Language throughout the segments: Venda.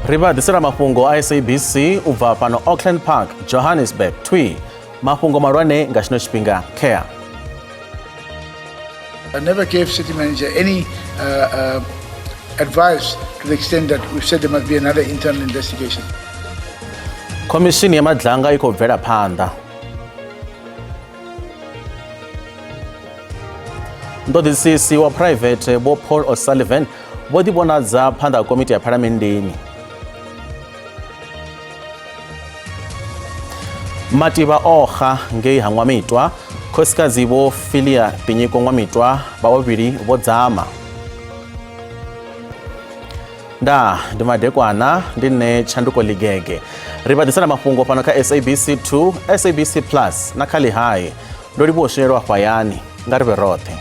Ri vha ḓisela mafhungo a SABC u bva fhano Auckland Park, Johannesburg. Twi mafhungo mahulwane nga tshino tshifhinga care. I never gave city manager any advice to the extent that we've said there must be another internal investigation. Khomishini ya Madlanga i khou bvela phanḓa. Nṱoḓisisi wa private Vho Paul O'Sullivan vho ḓivhonadza phanḓa ha komiti ya phalamenndeni. Mativha oxa ngei ha Nwamitwa, khosikadzi Vho Filia Tinyiko Nwamitwa vha vhavhili vho dzama. Nda ndi madekwana, ndi nṋe Tshanduko Ligege. Ri vha ḓisela mafhungo fhano kha SABC 2, SABC Plus na kha Lihai. Ndo livhuwa u swinelwa fhayani, nga ri vhe roṱhe.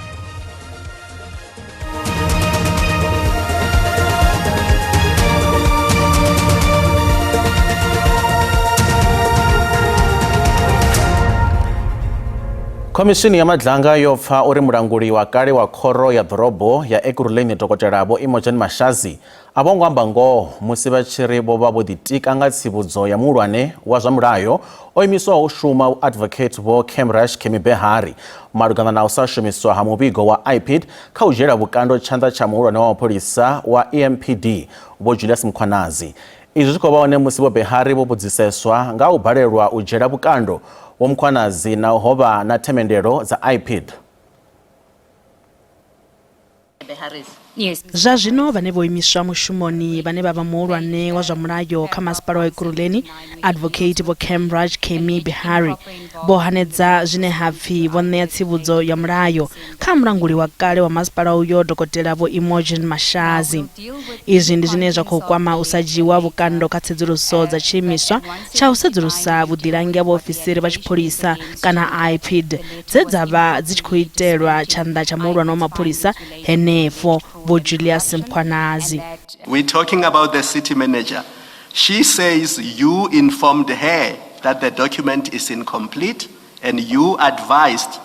Khomishini ya Madlanga yo pfa uri mulanguli wa kale wa khoro ya ḓorobo ya Ekurhuleni Dokotela Vho Imogen Mashazi a vho ngo amba ngoho musi vha tshi ri vho vha vho ḓitika nga tsivhudzo ya muhulwane wa zwa mulayo o imiswaho u shuma Advocate Vho Khemraj Khemi Behari malugana na u sa shumiswa ha muvhigo wa IPID kha u dzhiela vhukando tshanḓa tsha muhulwane wa mapholisa wa EMPD Vho Julius Mkhwanazi. Izwi zwi khou vha hone musi Vho Behari vho vhudziseswa nga u balelwa u dzhiela vhukando Vho Mkhwanazi naho ho vha na themendelo dza IPID. Zwa zwino vhane vho imiswa mushumoni vhane vha vha muhulwane wa zwa mulayo kha masipala wa Ekurhuleni Advocate Vho Khemraj Khemi Behari vho hanedza zwine ha pfi vho ṋea tsivhudzo ya mulayo kha mulanguli wa kale wa masipala uyo Dokotela Vho Imogen Mashazi. Izwi ndi zwine zwa khou kwama u sa dzhiiwa vhukando kha tsedzuluso dza tshiimiswa tsha u sedzulusa vhuḓilangi ha vhaofisiri vha tshipholisa kana IPID dze dza vha dzi tshi khou itelwa tshanḓa tsha muhulwane wa mapholisa henefho, Vho Julius Mkhwanazi. We're talking about the city manager. She says you informed her that the document is incomplete and you advised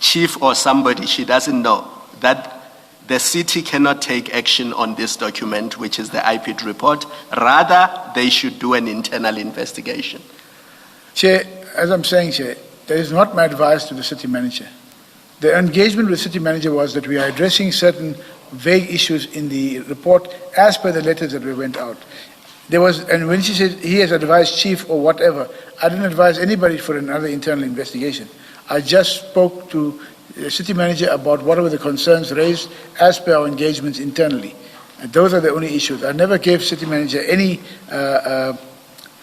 chief or somebody, she doesn't know, that the city cannot take action on this document, which is the IPID report. Rather, they should do an internal investigation. Chair, as I'm saying, Chair, that is not my advice to the city manager. The engagement with the city manager was that we are addressing certain vague issues in the report as per the letters that we went out. There was, and when she said he has advised chief or whatever, I didn't advise anybody for another internal investigation. I just spoke to the city manager about what were the concerns raised as per our engagements internally. And those are the only issues. I never gave city manager any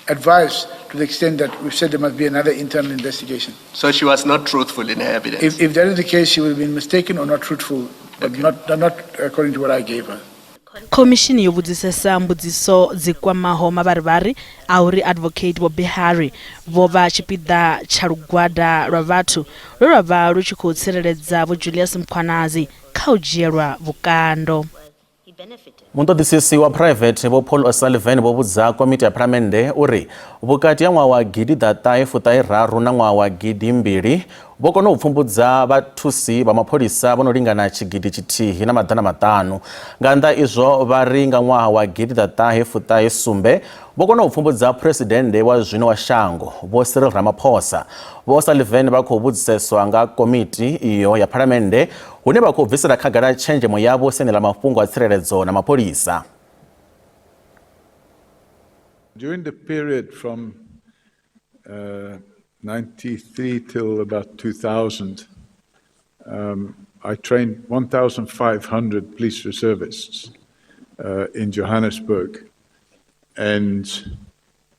advice to the extent that we've said there must be another internal investigation. So she was not truthful in her evidence? If that is the case, she would have been mistaken or not truthful, but okay. not according to what I gave her. Khomishini yo vhudzisesa mbudziso dzi kwamaho mavharivhari a uri Advocate Vho Behari vho vha tshipiḓa tsha lugwada lwa vhathu lwe lwa vha lu tshi khou tsireledza Vho Julius Mkhwanazi kha u dzhielwa vhukando. Muṱoḓisisi wa phuraivethe Vho Paul O'Sullivan vho vhudza komiti ya phalamennde uri vhukati ha ṅwaha wa gidi ḓa ṱahe fuṱahe raru na ṅwaha wa gidi mbili vho kona u pfumbudza vhathusi vha mapholisa vho no lingana tshigidi tshithihi na maḓana maṱanu. Nga nnḓa izwo vha ri nga ṅwaha wa gidi ḓa ṱahe fuṱahe sumbe vho kona u pfumbudza phuresidennde wa zwino wa shango Vho Cyril Ramaphosa. Vho O'Sullivan vha khou vhudziseswa nga komiti iyo ya phalamennde hune vha khou bvisela khagala tshenzhemo yavho siani ḽa mafhungo a tsireledzo na mapholisa. During the period from 93 till about 2000, I trained 1,500 police reservists in Johannesburg. And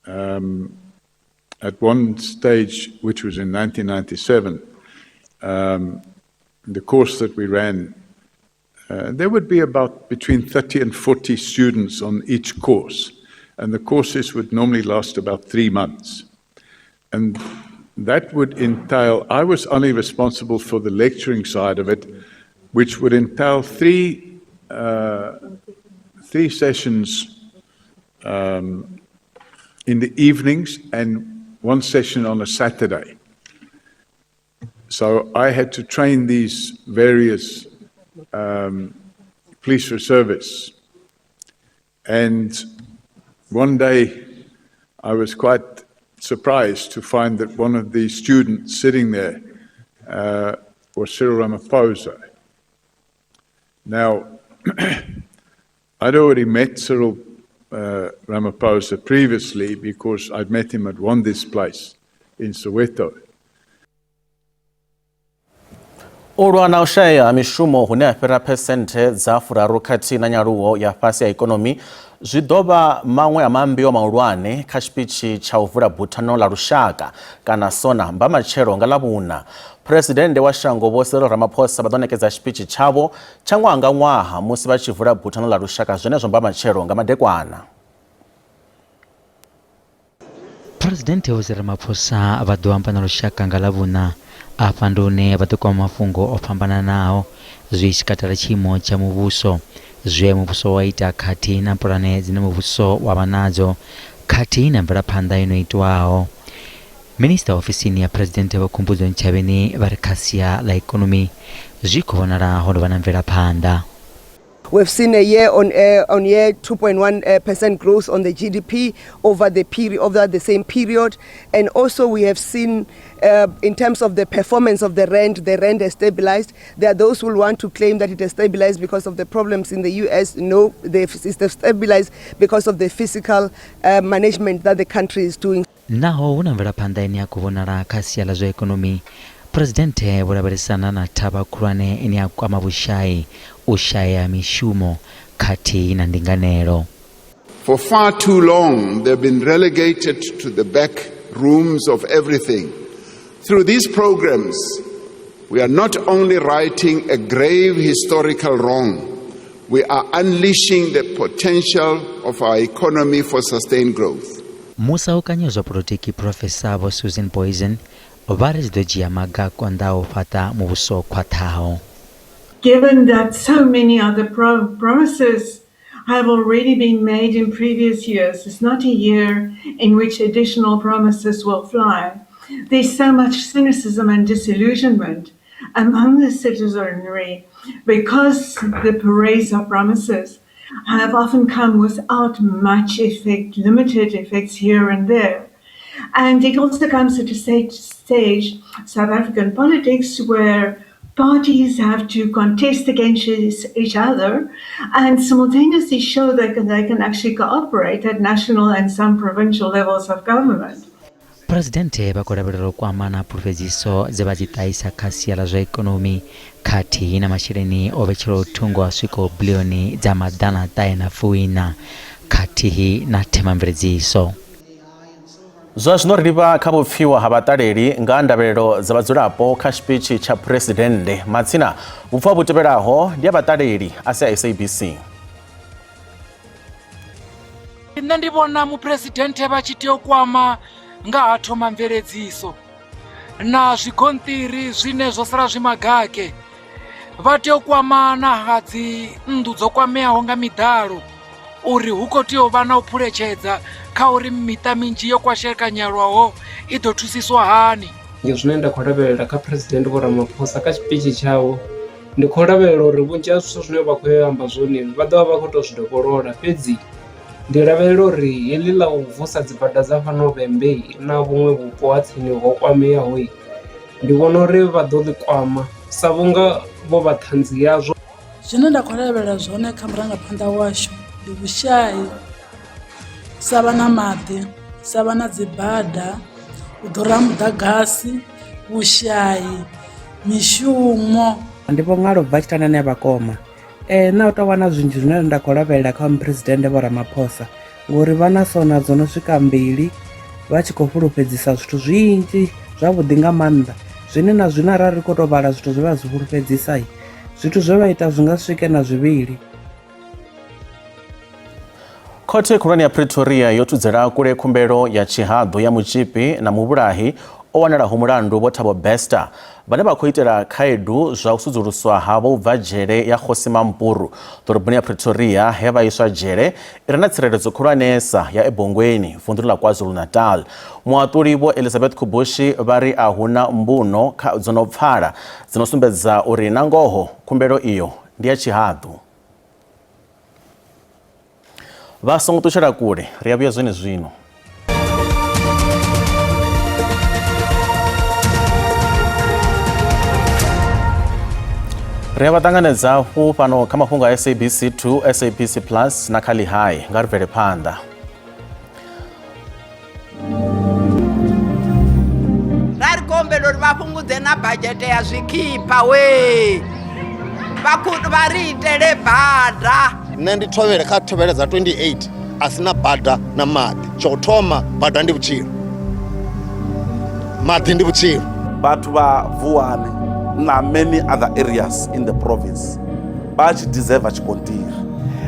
at one stage, which was in 1997, the course that we ran, there would be about between 30 and 40 students on each course. And the courses would normally last about 3 months. And that would entail, I was only responsible for the lecturing side of it, which would entail three sessions in the evenings and one session on a Saturday. So I had to train these various police reservists. And One day I was quite surprised to find that one of the students sitting there was Cyril Ramaphosa. Now, I'd already met Cyril Ramaphosa previously because I'd met him at Wandi's place in Soweto. U lwa na u shaya ha mishumo hune ha fhira phesenthe dza 30 khathihi na nyaluwo ya fhasi ya ikonomi zwi ḓo vha maṅwe a maambiwa mahulwane kha tshipitshi tsha u vula buthano ḽa lushaka kana SONA mbamatshelo nga Ḽavhuṋa. Phresidennde wa shango Vho Cyril Ramaphosa vha ḓo ṋekedza tshipitshi tshavho tsha ṅwaha nga ṅwaha musi vha tshi vula buthano ḽa lushaka zwenezwo mbamatshelo nga madekwana. Phresidennde Vho Cyril Ramaphosa vha ḓo amba na lushaka nga Ḽavhuṋa. Afha ndi hune vha ḓo kwama mafhungo o fhambananaho zwi tshi katela tshiimo tsha muvhuso, zwe muvhuso wa ita khathihi na pulane dzine muvhuso wa vha nadzo khathihi na mvelaphanḓa yo no itwaho. Minisiṱa ofisini ya Phresidennde Vho Khumbudzo Ntshavheni vha ri kha sia ḽa ikonomi zwi khou vhonala ho no vha na mvelaphanḓa. We've seen a year on, on year 2.1 percent growth on the GDP over the period, over the same period, and also we have seen in terms of the performance of the rand has stabilized. There are those who want to claim that it has stabilized because of the problems in the US. No, it's stabilized because of the fiscal management that the country is doing. Naho hu na mvelaphanḓa ine ya khou vhonala kha sia ḽa zwa ikonomi, Phresidennde vho lavhelesana na thavha khulwane ine ya kwama vhushai, u shaya mishumo khathihi na ndinganelo. For far too long, they've been relegated to the back rooms of everything. Through these programs, we are not only righting a grave historical wrong, we are unleashing the potential of our economy for sustained growth. Musaukanyi wa zwa polotiki Phrofesa Vho Susan Booysen vha ri zwi ḓo dzhia maga a konḓaho u fhaṱa muvhuso wo khwaṱhaho. Given that so many other promises have already been made in previous years, it's not a year in which additional promises will fly. There's so much cynicism and disillusionment among the citizenry because the parades of promises have often come without much effect, limited effects here and there. And it also comes at a stage, South African politics, where parties have to contest against each other and simultaneously show that they can actually cooperate at national and some provincial levels of government. Phresidennde vha khou lavhelelwa u kwama na phulufhedziso dze vha dzi ṱahisa kha sia ḽa zwa ikonomi khathihi na masheleni o vhetshelwaho thungo a swikaho biḽioni dza 914 khathihi na themamveledziso. Zwa zwino ri livha kha vhupfiwa ha vhaṱaleli nga ndavhelelo dza vhadzulapo kha tshipitshi tsha Phresidennde. Matsina, vhupfiwa vhu tevhelaho ndi a vhaṱaleli a si a SABC. Nṋe ndi vhona muphuresidennde vha tshi tea u kwama nga ha thomamveledziso na zwigonṱiri zwine zwo sala zwi magake. Vha tea u kwama na ha dzi nnḓu dzo kwameaho nga miḓalo uri hu khou tea u vha na u phuletshedza kha uri miṱa minzhi yo kwashekanyelwaho i ḓo thusiswa hani. Ndi zwine nda khou lavhelela kha Phresidennde Vho Ramaphosa kha tshipitshi tshavho, ndi khou lavhelela uri vhunzhi ha zwithu zwine vha khou ya u amba zwone vha ḓo vha vha khou tou zwi dovholola fhedzi ndi lavhelela uri heḽi ḽa u vusa dzi bada dza fhano Vhembe na vhuṅwe vhupo ha tsini ho kwameaho ndi vhona uri vha ḓo ḽi kwama sa vhunga vho vha ṱhanzi yazwo. Zwine nda khou lavhelela zwone kha murangaphanḓa washu ndi vhushai, u sa vha na maḓi, u sa vha na dzi bada, u ḓura ha muḓagasi, vhushai, mishumo. Ndi Vho Ngalo bva Tshitanani ya Vhakoma. Ee nṋe a hu tou vha na zwinzhi zwine nda khou lavhelela kha muphuresidennde Vho Ramaphosa ngori vha na sona dzo no swika mbili vha tshi khou fhulufhedzisa zwithu zwinzhi zwavhuḓi nga maanḓa zwine na zwino arali ri khou tou vhala zwithu zwe vha zwi fhulufhedzisa zwithu zwe vha ita zwi nga swike na zwivhili. Khothe khulwane ya Pretoria yo thudzela kule khumbelo ya tshihaḓu ya mutzhipi na muvhulahi o wanalaho mulandu Vho Thabo Bester vhane vha khou itela khaedu zwa u sudzuluswa havho u bva dzhele ya Kgosi Mampuru ḓoroboni ya Pretoria he vha iswa dzhele i re na tsireledzo khulwanesa ya Ebongweni vunḓuni ḽa KwaZulu-Natal. Muhaṱuli Vho Elizabeth Kubushi vha ri a hu na mbuno kha dzo no pfala dzi no sumbedza uri na ngoho khumbelo iyo ndi ya tshihaḓu. Vha songo ṱutshela kule, ri a vhuya zwenezwino. Ri a vha ṱanganedza hafhu fhano kha mafhungo a SABC 2, SABC Plus na kha Lihai. Nga ri bvele phanḓa. Ra ri khou humbela uri vha fhungudze na badzhete ya zwikhipha wee vha ri itele bada. Nṋe ndi thovhele kha thovhele dza 28 a si na bada na maḓi. Tsha u thoma bada ndi vhutshilo, maḓi ndi vhutshilo. Vhathu vha Vuwani na many other areas in the province vha tshi deserve tshigonṱiri.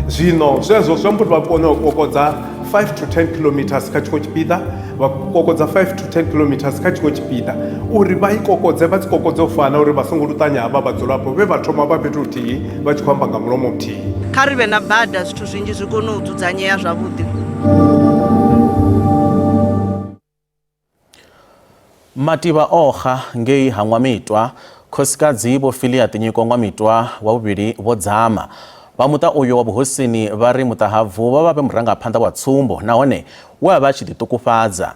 Zwino zwezwo zwi amba uri vha kone u kokodza 5 to 10 kilometers kha tshiṅwe tshipiḓa, vha kokodza 5 to 10 kilometers kha tshiṅwe tshipiḓa, uri vha i kokodze vha dzi kokodze u fana, uri vha songo luṱanya havha vhadzulapo vhe vha thoma vha fhethu huthihi vha tshi khou amba nga mulomo muthihi. Kha ri vhe na bada zwithu zwinzhi zwi kone u dzudzanyea zwavhuḓi. Mativha o xa ngei ha Ṅwamitwa, khosikadzi Vho Filia Tinyiko Ṅwamitwa wa vhuvhili vho dzama. Vha muṱa uyo wa vhuhosini vha ri muṱahabvu vho vha vhe murangaphanḓa wa tsumbo nahone we a vha a tshi ḓiṱukufhadza.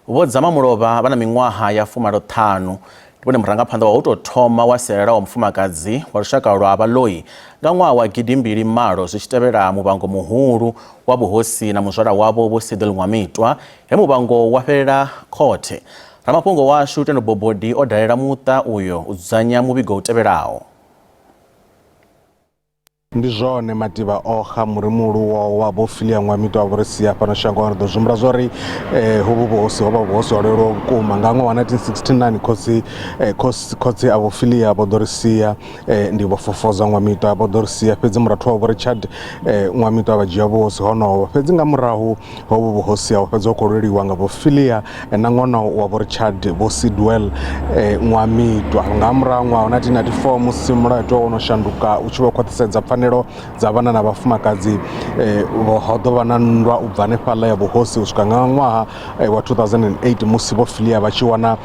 Vho dzama mulovha vha na miṅwaha ya 85. Ndi vhone murangaphanḓa wa u tou thoma wa sialala wa mufumakadzi wa lushaka lwa Vhaloi nga ṅwaha wa gidimbili malo zwi tshi tevhela muvhango muhulu wa vhuhosi na muzwala wavho Vho Cedrill Ṅwamitwa he muvhango wa fhelela khothe. Ramafhungo washu Tendo Bobodi o dalela muṱa uyo u dzudzanya muvhigo u tevhelaho. Ndi zwone mativha o xa muri muhulu wa Vho Filia Ṅwamitwa vho ri sia fhano shangoni. Ri ḓo zwi humbula zwa uri hovhu vhuhosi ho vha vhuhosi ho leluwaho vhukuma. Nga ṅwaha wa 1969 khosi khotsi a Vho Filia vho ḓo ri sia ndi Vho Fofoza Ṅwamitwa vho ḓo ri sia, fhedzi murathu wavho Richard Ṅwamitwa vha dzhia vhuhosi honoho. Fhedzi nga murahu hovhu vhuhosi ha u fhedza hu khou lweliwa nga Vho Filia na ṅwana wa Vho Richard Vho Sidwell Ṅwamitwa. Nga murahu ṅwaha wa 1994 musi mulayotiwa wo no shanduka u tshi vho khwaṱhisedza pfanelo dza vhana na vhafumakadzi, ho ḓo vha na nndwa u bva hanefhaḽa ya vhuhosi u swika nga ṅwaha wa 2008 musi Vho Filia vha tshi wana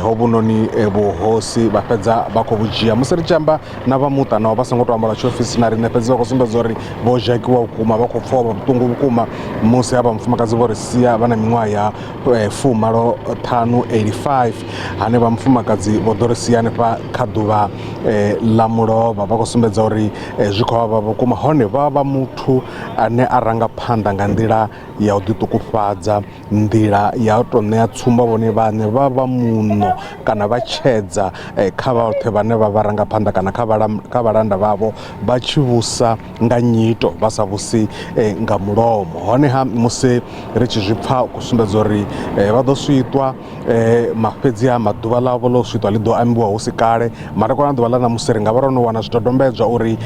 hovhunoni vhuhosi vha fhedza vha khou vhu dzhia. Musi ri tshi amba na vha muṱa naho vha songo tou amba lwa tshiofisi na riṋe, fhedzi vha khou sumbedza uri vho zhakiwa vhukuma, vha khou pfha vhuṱungu vhukuma musi havha mufumakadzi vho ri sia vha na miṅwaha ya 85 85. Hanevha mufumakadzi vho ḓo ri sia hanefha kha ḓuvha ḽa mulovha, vha khou sumbedza uri zwi khou vhavha vhukuma, hone vha vha muthu ane a ranga phanḓa nga nḓila ya u ḓiṱukufhadza, nḓila ya u tou ṋea tsumbo vhone vhaṋe, vha vha muṋo kana vha tshedza kha vhoṱhe vhane vha vha rangaphanḓa kana kha vhalanda vhavho, vha tshi vhusa nga nyito vha sa vhusi nga mulomo. Honeha musi ri tshi zwi pfha u sumbedza uri vha ḓo swiṱwa mafhedzi-ha maḓuvha ḽavho ḽo swiṱwa ḽi ḓo ambiwa hu si kale. Madekwana ḓuvha ḽa ṋamusi ri nga vha ro no wana zwidodombedzwa uri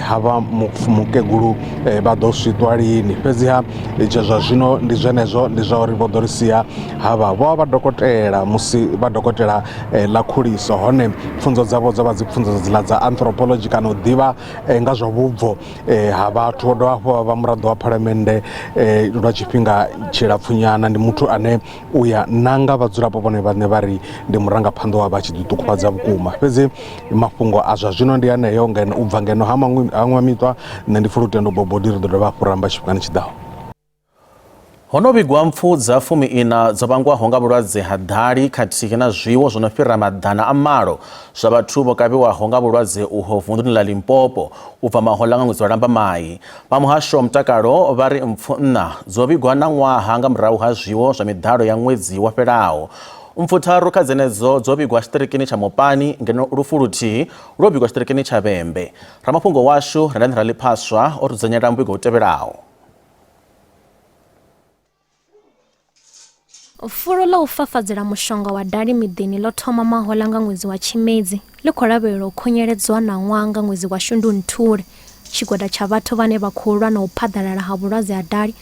havha mukegulu vha ḓo swiṱwa lini. Fhedziha zwa zwino ndi zwenezwo, ndi zwa uri vho ḓo ri sia havha vho vha vha dokotela musi vha dokotela ḽa khuliso, hone pfunzo dzavho dzo vha dzi pfunzo dziḽa dza anthropology kana u ḓivha nga zwa vhubvo ha vhathu. Vho dovha hafhu vha vha muraḓo wa phalamennde lwa tshifhinga tshilapfu nyana. Ndi muthu ane u ya nanga vhadzulapo vhone vhaṋe vha ri ndi murangaphanḓa wa vha tshi ḓiṱukufhadza vhukuma. Fhedzi mafhungo a zwa zwino ndi aneo ngeno u bva ngeno ha Ṅwamitwa, nṋe ndi Fulutendo Bobodi, ri ḓo dovha hafhu ra amba tshifhingani tshiḓaho. Ho no vhigwa mpfu dza 14 dzo vhangwaho nga vhulwadze ha ḓali khathihi na zwiwo zwo no fhira 800 zwa vhathu vho kavhiwaho nga vhulwadze uho vunḓuni ḽa Limpopo u bva mahoḽa nga ṅwedzi wa Lambamai. Vha muhasho wa mutakalo vha ri mpfu nṋa dzo vhigwa ṋaṅwaha nga murahu ha zwiwo zwa miḓalo ya ṅwedzi wo fhelaho. Mpfu tharu kha dzenedzo dzo vhigwa tshiṱirikini tsha Mopani ngeno lufu luthihi lwo vhigwa tshiṱirikini tsha Vhembe. Ramafhungo washu Rendani Raliphaswa o rudzanyela muvhigo u tevhelaho. Fulo ḽa u fafadzela mushonga wa dali miḓini ḽo thoma mahoḽa nga ṅwedzi wa Tshimedzi, ḽi khou lavhelelwa u khunyeledzwa ṋaṅwaha nga ṅwedzi wa Shundunthule. Tshigwada tsha vhathu vhane vha khou lwa na u phaḓalala ha vhulwadze ha dali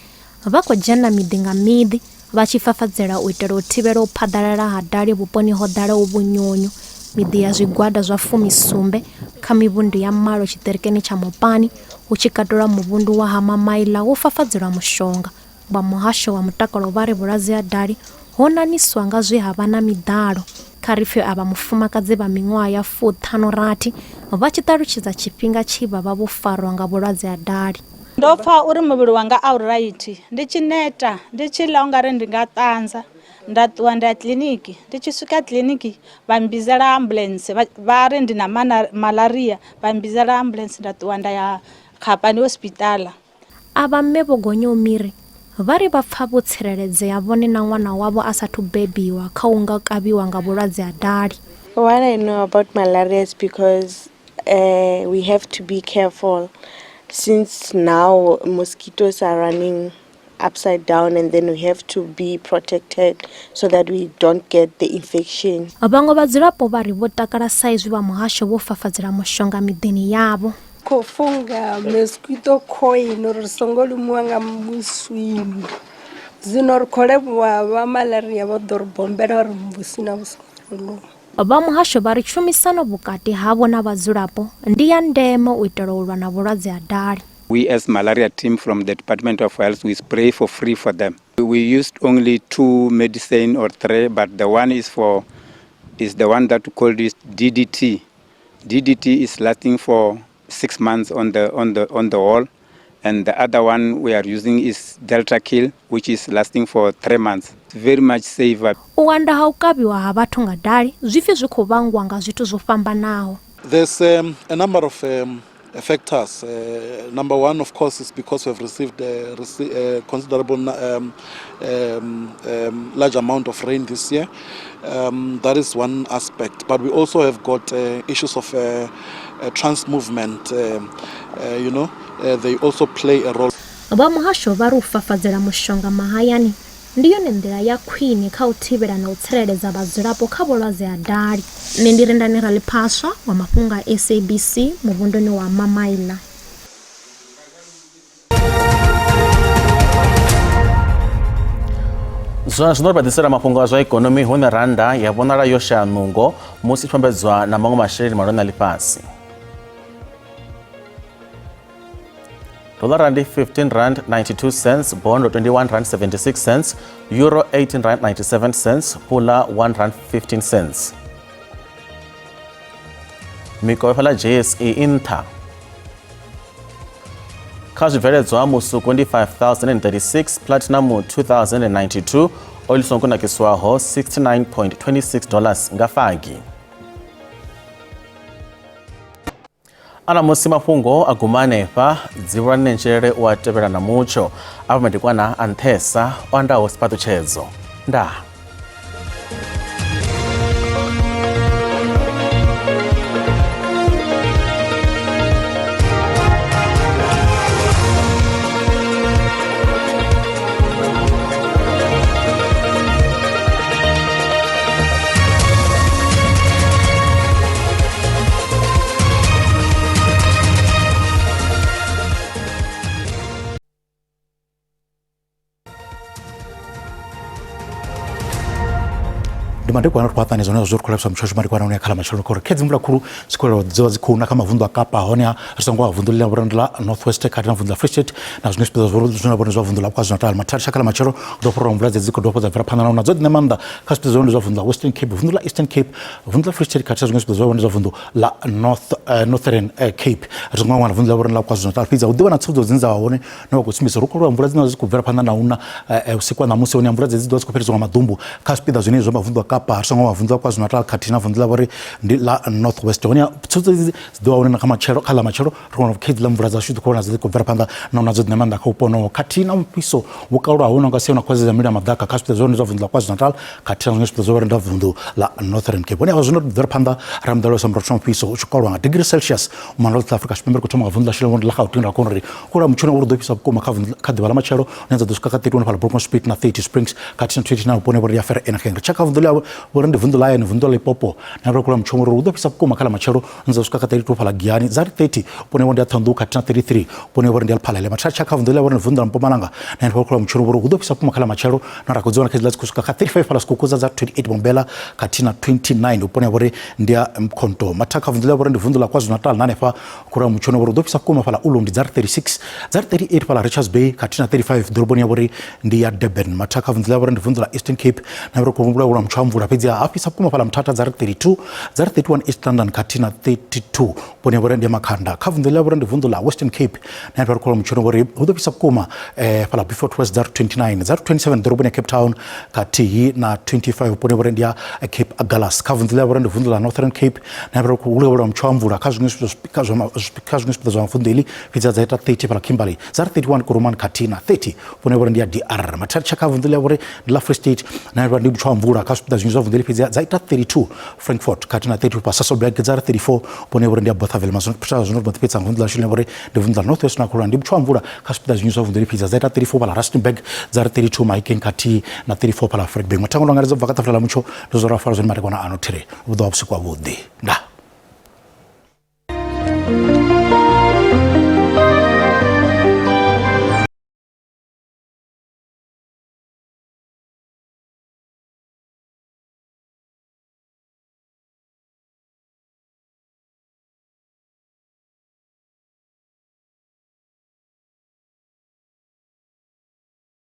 vha khou dzhena miḓi nga miḓi vha tshi fafadzela u itela u thivhela u phaḓalala ha dali vhuponi ho ḓalaho vhunyunyu. Miḓi ya zwigwada zwa 70 kha mivhundu ya malo tshiṱirikini tsha Mopani, hu tshi katelwa muvhundu wa Ha Mamaila wo fafadzelwa mushonga. Vha muhasho wa mutakalo vha ri vhulwadze ha dali ho naniswa nga zwe ha vha na miḓalo. Kha ri pfe avha mufumakadzi vha miṅwaha ya 56 vha tshi ṱalutshedza tshifhinga tshe vha vha vho farwa nga vhulwadze ha dali. Ndo pfa uri muvhili wanga a u right, ndi tshi neta, ndi tshi ḽa ungari ndi nga ṱanza, nda ṱuwa nda ya kiḽiniki. Ndi tshi swika kiḽiniki vha mbidzela ambuḽentse, vha ri ndi na malaria, vha mbidzela ambuḽentse nda ṱuwa nda ya Kgapane hospital. Avha mme vho gonyaho miri vha ri vha pfa vho tsireledzea vhone na ṅwana wavho a sathu bebiwa kha u nga kavhiwa nga vhulwadze ha dali. What I know about malaria is because we have to be careful since now mosquitoes are running upside down and then we have to be protected so that we don't get the infection. Vhaṅwe vhadzulapo vha ri vho takala sa izwi vha muhasho vho fafadzela mushonga miḓini yavho. Khou funga mosquito coil uri ri songo lumiwa nga muswini zwino ri khou levhuwa vha malaria vho ḓo ri bombela uri vhusina vhu songo ri luma. Vha muhasho vha ri tshumisano vhukati havho na vhadzulapo ndi ya ndeme u itela u lwa na vhulwadze ha dali. We as malaria team from the Department of Health, we spray for free for them. We used only 2 medicine or 3, but the one is for is the one that we call it DDT. DDT is lasting for 6 months on the wall, and the other one we are using is Delta Kill, which is lasting for 3 months. It's very much safer. U wanda ha u kavhiwa ha vhathu nga dali zwi pfi zwi khou vhangwa nga zwithu zwo fhambanaho. There's a number of factors. Number one, of course, is because we have received a considerable large amount of rain this year. That is one aspect. But we also have got issues of trans movement. They also play a role. Vha muhasho vha ri u fafadzela mushonga mahayani ndi yone nḓila ya khwine kha u thivhela na u tsireledza vhadzulapo kha vhulwadze ha dali. Nṋe ndi Rendani Raliphaswa wa mafhungo a SABC muvhunduni wa Mamaila. Zwa zwino ri vha ḓisela mafhungo a zwa ikonomi hune randa ya vhonala yo shaya nungo musi i vhambedzwa na maṅwe masheleni mahulwane a ḽifhasi. Dollar ndi 15 rand 92 cents, bond 21 rand 76 cents, euro 18 rand 97 cents, pula 1 rand 15 cents. Mikovhe fhaḽa JSE i nṱha. Kha zwibveledzwa musuku ndi 5036, platinum 2092, oil songo kunakiswaho $69.26 nga fagi. Ana musi mafhungo a guma hanefha, dzivhulwa Nenzhelele u a tevhela na mutsho. Afha madekwana a nṱhesa o andaho siphaṱhutshedzo. Ndaa. Ndi madekwana ri khou aṱani zwone zwo ri khou lavhelesa mutsho washu madekwana une khala matshelo khori khedzi mvula khulu dzikhwelo dzo dzi khou na kha mavunḓu a Kapa hone ri songo a vunḓu ḽine vhori ndi ḽa North West khathihi na vunḓu ḽa Free State na zwiṅwe zwipiḓa zwo zwine vhori zwa vunḓu ḽa KwaZulu-Natal. Mathada tsha khala matshelo hu ḓo fhurwa mvula dzedzi dzi khou dovha dza bvela phanḓa na una dzo ḓi maanḓa kha zwipiḓa zwa zwa vunḓu ḽa Western Cape, vunḓu ḽa Eastern Cape, vunḓu ḽa Free State khathihi na zwiṅwe zwipiḓa zwa zwa vunḓu ḽa Northern Cape. Ri songo wana vunḓu ḽa vhori ḽa KwaZulu-Natal fhedzi hu ḓivha na tsivhudzo dzine dza vha hone na vha khou sumbedzisa uri khou mvula dzine dzi khou bvela phanḓa na una vhusiku ha ṋamusi hone mvula dzedzi dzi ḓo vha dzi khou fhelisiwa nga maḓumbu kha zwipiḓa zwine zwa mavunḓu a Kapa ri songo mavunḓu a KwaZulu-Natal khathihi na vunḓu ḽa vhori ndi ḽa North West. Hone tsivhudzo idzi dzi ḓo vha hone na kha matshelo kha ḽa matshelo ri kona khedzi ḽa mvula dzashu dzi khou vhona dzi khou bvela phanḓa na una dzo ḓi maanḓa kha vhupo honoho khathihi na mufhiso wo kalulaho une nga sia na khwazi dza mililo ya maḓaka kha zwipiḓa zwa hone zwa vunḓu ḽa KwaZulu-Natal khathihi na zwiṅwe zwipiḓa zwa hone zwa vunḓu ḽa Northern Cape. Hone zwino ri bvela phanḓa ra muḓalo sa mufhiso u tshi kalwa nga degree Celsius u South Africa Tshipembe ri khou thoma nga vunḓu ḽashu ḽa Gauteng ra kona uri kula mutshino uri ḓo fhisa vhukuma kha kha ḓuvha ḽa matshelo hune dza ḓo swika kha 31 fhala Bronkhorstspruit na 30 Springs khathihi na 29 vhuponi vhori ya Vereeniging. Ri tsheka vunḓu ḽa vhori ndi vunḓu ḽa hayani vunḓu ḽa Limpopo na ri kula mutshino uri hu ḓo fhisa vhukuma kha ḽa matshelo hune dza swika kha 32 fhala Giyani dza ri 30 vhuponi vho ndi ya Ṱhohoyanḓou khathihi na 33 vhuponi vhori ndi ya Lephalale. Mathada tshaka vunḓu ḽa vhori ndi vunḓu ḽa Mpumalanga na henefho kula mutshino uri hu ḓo fhisa vhukuma kha ḽa matshelo na ra khou dzi wana kha dziḽa dzi khou swika kha 35 fhala Skukuza dza 28 Bombela khathihi na 29 vhuponi ha vhori ndi ya Mkhonto. Mathada vunḓu ḽa vhori ndi vunḓu ḽa KwaZulu-Natal na hanefha khura mutshino vhori u ḓo fhisa vhukuma fhala Ulundi dza ri 36 dza ri 38 fhala Richards Bay khathihi na 35 ḓoroboni ya vhori ndi ya Durban. Mathada vunḓu ḽa vhori ndi vunḓu ḽa Eastern Cape na vhori khou humbula mutsho wa mvula. mvula fhedzi ha fhisa vhukuma fhaḽa Mthatha dza ri 32, dza ri 31 East London khathihi na 32 vhuponi ha vhori ndi ya Makhanda. Kha vunḓu ḽa vhori ndi vunḓu ḽa Western Cape na hanefha ri khou mutshoni vhori hu ḓo fhisa vhukuma fhaḽa Beaufort West dza ri 29, dza ri 27 ḓoroboni ya Cape Town khathihi na 25 vhuponi ha vhori ndi ya Cape Agulhas. Kha vunḓu ḽa vhori ndi vunḓu ḽa Northern Cape na hanefha ri khou lavhelelwa mutsho wa mvula kha zwiṅwe kha zwiṅwe zwipiḓa zwa vunḓu iḽi fhedzi dza ita 30 fhaḽa Kimberley, dza ri 31 Kuruman khathihi na 30 vhuponi ha vhori ndi ya DR. Mathatsha kha vunḓu ḽa vhori ndi ḽa Free State na hanefha ndi mutsho wa mvula kha zwipiḓa zwinzhi zwa vunḓu iḽi fhedzi dza ita 32 Frankfurt khathihi na 32 fha Sasolburg dza ri 34 vhuponi ha vhori ndi ya Bothaville. Mazwino zwino ri mbo ḓi fhedza nga vunḓu ḽashu ḽine vhori ndi vunḓu ḽa North West na khulwane ndi mutsho wa mvula kha zwipiḓa zwinzhi zwa vunḓu iḽi fhedzi dza ita 34 fhaḽa Rustenburg dza ri 32 Mahikeng khathihi na 34 fhaḽa Vryburg. Mathango ndo angaredza u bva kha ṱafula ḽa mutsho ndi zwo ra fara zwone madekwana ano thiri vhu ḓo vha vhusiku havhuḓi ndaa.